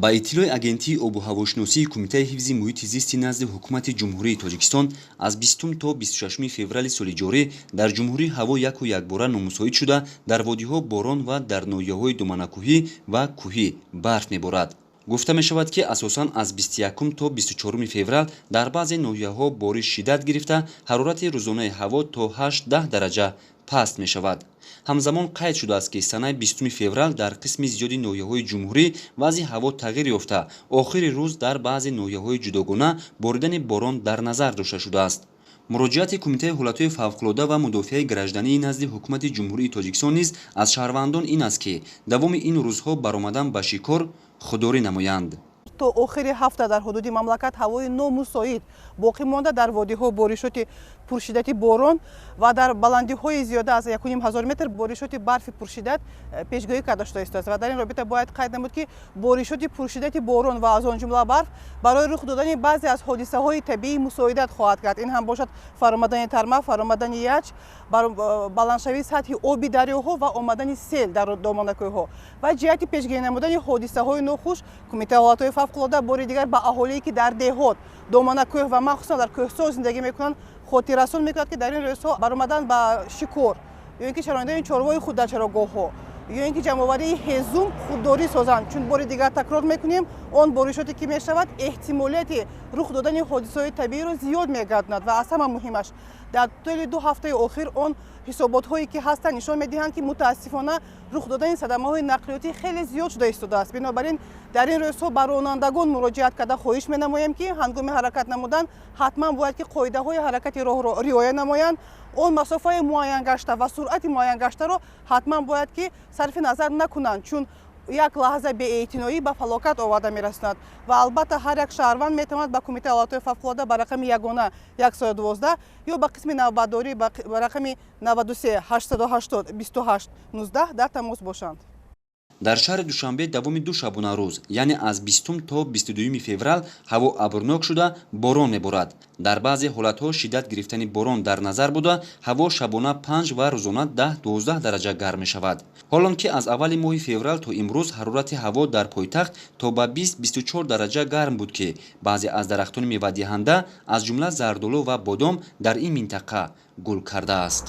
Ба иттилои Агентии обу ҳавошиносии Кумитаи ҳифзи муҳити зисти назди Ҳукумати Ҷумҳурии Тоҷикистон, аз 20 то 26 феврали соли ҷорӣ дар ҷумҳурӣ ҳаво яку якбора номусоид шуда, дар водиҳо борон ва дар ноҳияҳои доманакӯҳӣ ва кӯҳӣ барф меборад. Гуфта мешавад, ки асосан аз 21 то 24 феврал дар баъзе ноҳияҳо бориш шиддат гирифта, ҳарорати рӯзонаи ҳаво то 8-10 дараҷа паст мешавад. Ҳамзамон қайд шудааст, ки санаи 20 феврал дар қисми зиёди ноҳияҳои ҷумҳурӣ вазъи ҳаво тағйир ёфта, охири рӯз дар баъзе ноҳияҳои ҷудогона боридани борон дар назар дошта шудааст. Муроҷиати Кумитаи ҳолатҳои фавқулода ва мудофиаи граждании назди Ҳукумати Ҷумҳурии Тоҷикистон низ аз шаҳрвандон ин аст, ки давоми ин рӯзҳо баромадан ба шикор худдорӣ намоянд. То охири ҳафта дар ҳудуди мамлакат ҳавои номусоид боқӣ монда, дар водиҳо боришоти пуршиддати борон ва дар баландиҳои зиёда аз 1500 метр боришоти барфи пуршиддат пешгӯӣ карда шуда истодааст. Ва дар ин робита бояд қайд намуд, ки боришоти пуршиддати борон ва аз он ҷумла барф барои рух додани баъзе аз ҳодисаҳои табиӣ мусоидат хоҳад кард. Ин ҳам бошад фаромадани тарма, фаромадани ячч, баландшавии сатҳи оби дарёҳо ва омадани сел дар доманакӯҳҳо. Ва ҷиҳати пешгирӣ намудани ҳодисаҳои нохуш Кумитаи ҳолатҳои фавқулода бори дигар ба аҳолие, ки дар деҳот, доманакӯҳ ва махсусан дар кӯҳсор зиндагӣ мекунанд, хотиррасон мекунад, ки дар ин рӯзҳо баромадан ба шикор ё ин ки чарондани чорвои худ дар чарогоҳҳо ё ин ки ҷамъоварии ҳезум худдорӣ созанд, чун бори дигар такрор мекунем, он боришоте ки мешавад, эҳтимолияти рух додани ҳодисаҳои табииро зиёд мегардонад. Ва аз ҳама муҳимаш, дар тӯли 2 ҳафтаи охир он ҳисоботҳое ки ҳастанд, нишон медиҳанд, ки мутаассифона рух додани садамаҳои нақлиётӣ хеле зиёд шуда истодааст. Бинобар ин дар ин рӯзҳо ба ронандагон муроҷиат карда хоҳиш менамоем, ки ҳангоми ҳаракат намудан ҳатман бояд ки қоидаҳои ҳаракати роҳро риоя намоянд, он масофаи муайянгашта ва суръати муайянгаштаро ҳатман бояд ки сарфи назар накунанд, чун як лаҳза беэътиноӣ ба фалокат оварда мерасонад. Ва албатта ҳар як шаҳрванд метавонад ба Кумитаи ҳолатҳои фавқулода ба рақами ягона 112 ё ба қисми навбатдорӣ ба рақами 93 880 28 19 дар тамос бошанд. Дар шаҳри Душанбе давоми 2 шабонарӯз, яъне аз 20 то 22 феврал, ҳаво абрнок шуда, борон меборад. Дар баъзе ҳолатҳо шиддат гирифтани борон дар назар буда, ҳаво шабона 5 ва рӯзона 10-12 дараҷа гарм мешавад. Ҳолон ки аз аввали моҳи феврал то имрӯз ҳарорати ҳаво дар пойтахт то ба 20-24 дараҷа гарм буд, ки баъзе аз дарахтони мевадиҳанда, аз ҷумла зардолу ва бодом, дар ин минтақа гул кардааст.